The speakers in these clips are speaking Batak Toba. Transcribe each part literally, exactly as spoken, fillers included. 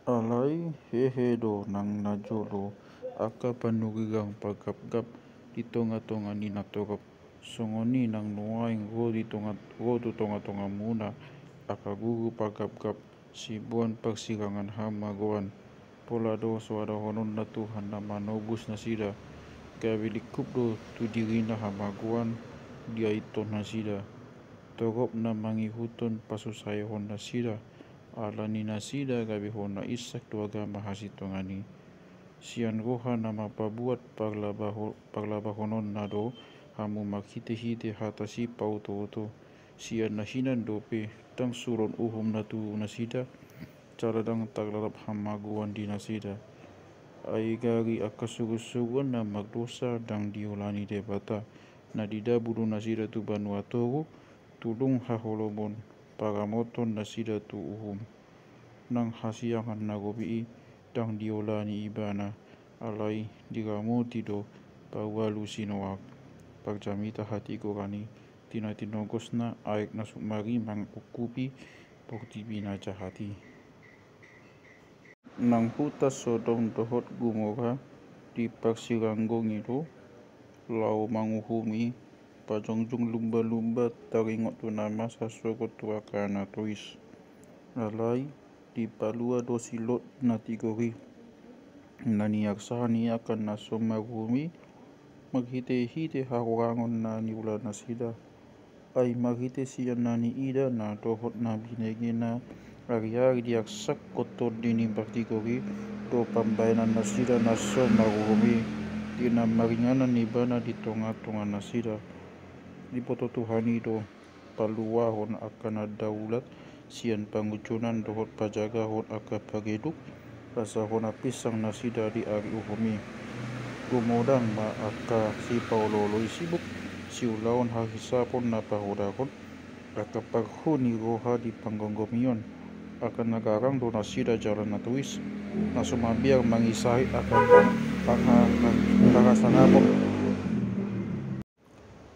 Alai hehe do nang najolo angka panurirang pargapgap di tongatonga ni natorop. Songon i nang nuaeng ro di tonga, ro tu tongatongamuna angka guru pargapgap, siboan parsirangan hamagoan. Pola do so adahononna Tuhan na manobus nasida, gabe lingkup do tu dirina hamagoan diaithon nasida. Torop na mangihuthon pasusaehon nasida, ala ni nasida gabe hona insak do agama hasintongan i. Sian roha na mampabuat parlabaho-, parlabahononna do hamu marhitehite hata sipaotooto. Sian na hinan dope, ndang suron uhum na tu nasida, jala ndang tarlalap hamagoan di nasida. Ai gari angka surusuruan na mardosa ndang diolani Debata, na didabu do nasida tu banua toru, tu dung haholomon, paramothon nasida tu uhum. Nang hasiangan na gobi i ndang diolani Ibana, alai diramoti do paualu si Noak. Parjamita hatigoran i, di na tinogosna aek na sumari mangungkupi portibi na jahat i. Nang huta Sodom dohot Gomora diparsiranggongi do laho manguhumi, pajongjong lumbalumba taringot tu na masa sogot tu angka na tois. Alai dipalua do si Lot na tigor i, na niarsahan ni angka na so maruhum i, marhitehite hahurangon na niula nasida. Ai marhite sian na niida na dohot na binegena, ariari diarsakkon Tondi ni partigor i do pambahenan nasida na so maruhum i, di na maringanan Ibana di tongatonga nasida. Diboto Tuhan i do paluahon angka na daulat sian pangunjunan dohot pajagahon angka pageduk, asa hona pinsang nasida di ari uhum i. Gumodang ma angka sipaoloolo i sibuk, siulahon hahisapon na pahodakhon angka parhu ni roha di panggomgomion. Angka na garang do nasida jala na tois, na so mabiar mangisai angka pang-, pang-, pang-, pangasangapon.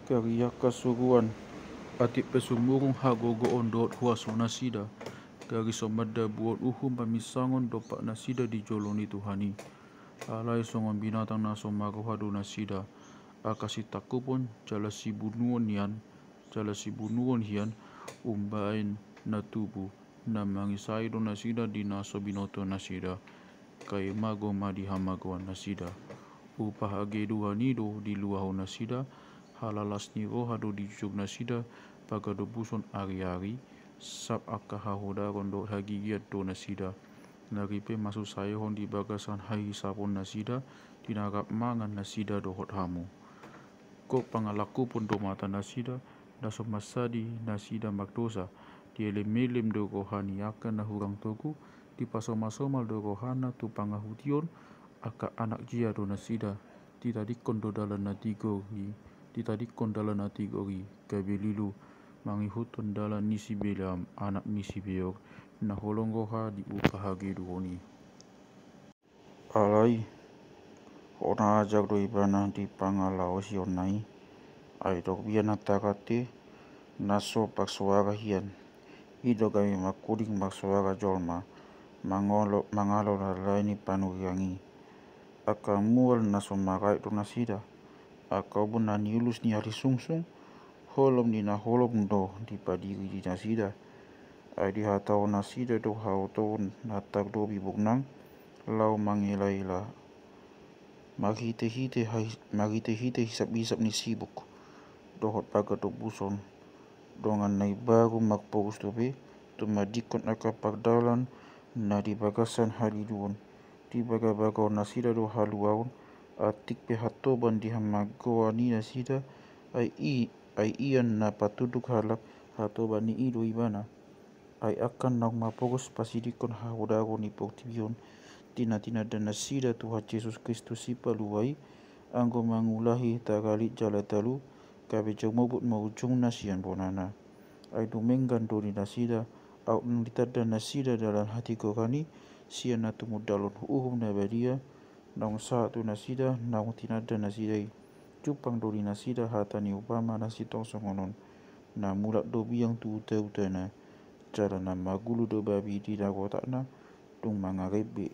Gari angka suruan, atik pe sumurung hagogoon dohot huaso nasida, gari so mandabuhon uhum paminsangon dompak nasida di jolo ni Tuhan i. Alai songon binatang na so marroha do nasida, angka sitangkupon jala sibunuon nian, jala sibunuon hian umbaen na tubu, na mangisai do nasida di na so binoto nasida. Kai mago ma di hamagoan nasida. Upa hageduhan i do diluahon nasida, halalas ni roha do dijujung nasida, pagadobuson ariari, sap angka hahodaron dohot hagigian do nasida. Nari pe masusaehon di bagasan hahisapon nasida, di na rap mangan nasida dohot hamu. Gok pangalangkupon do mata nasida, na so mansadi nasida mardosa, dielemellem do roha ni angka na hurang togu, dipasomalsomal do rohana tu pangahution, angka anak jia do nasida, ditadingkon do dalan na tigor i, ditadingkon dalan na tigor i, gabe lilu, mangihuthon dalan ni si Bileam, anak ni si Beor, na holong roha di upa hageduhon i. Alai, hona ajar do ibana di pangalaosionna i, ai dok bian na tagate, na so parsoara hian, i do gabe mangkuling marsoara jolma, mangolo-, mangalo na lae ni panurirang i. Angka mual na so maraek do nasida, angka ombun na niulus ni ari sungsung, holom ni na holom do dipadiri di nasida. Ai dihatahon nasida do haotoon na tardobi buknang, laho mangelaela. Marhitehite hai-, marhitehite hisaphisap ni sibuk, dohot pagadobuson. Dongan na imbaru marpogos dope, tumandingkon angka pardalan, na di bagasan haliluon. Dibagabagaon nasida do haluaon, atik pe hatoban di hamagoan i nasida, ai i, ai ia na patunduk halak hatoban ni i do ibana. Ai angka naung mapogos pasidingkon hahodaron ni portibi on, di na tinanda nasida Tuhan Jesus Kristus Sipalua i, anggo mangulahi tagali jala talu, gabe jumobut ma ujungna sian bonana. Ai dumenggan do di nasida, aut naung ditanda nasida dalan hatigoran i, sian na tumundalhon uhum na badia, naung sahat tu nasida, naung tinanda nasida i. Jumpang do di nasida hata ni upama na sintong songon on. Na mulak do biang tu utautana, jala na margulu do babi di dagotakna, Dung mangarimbi,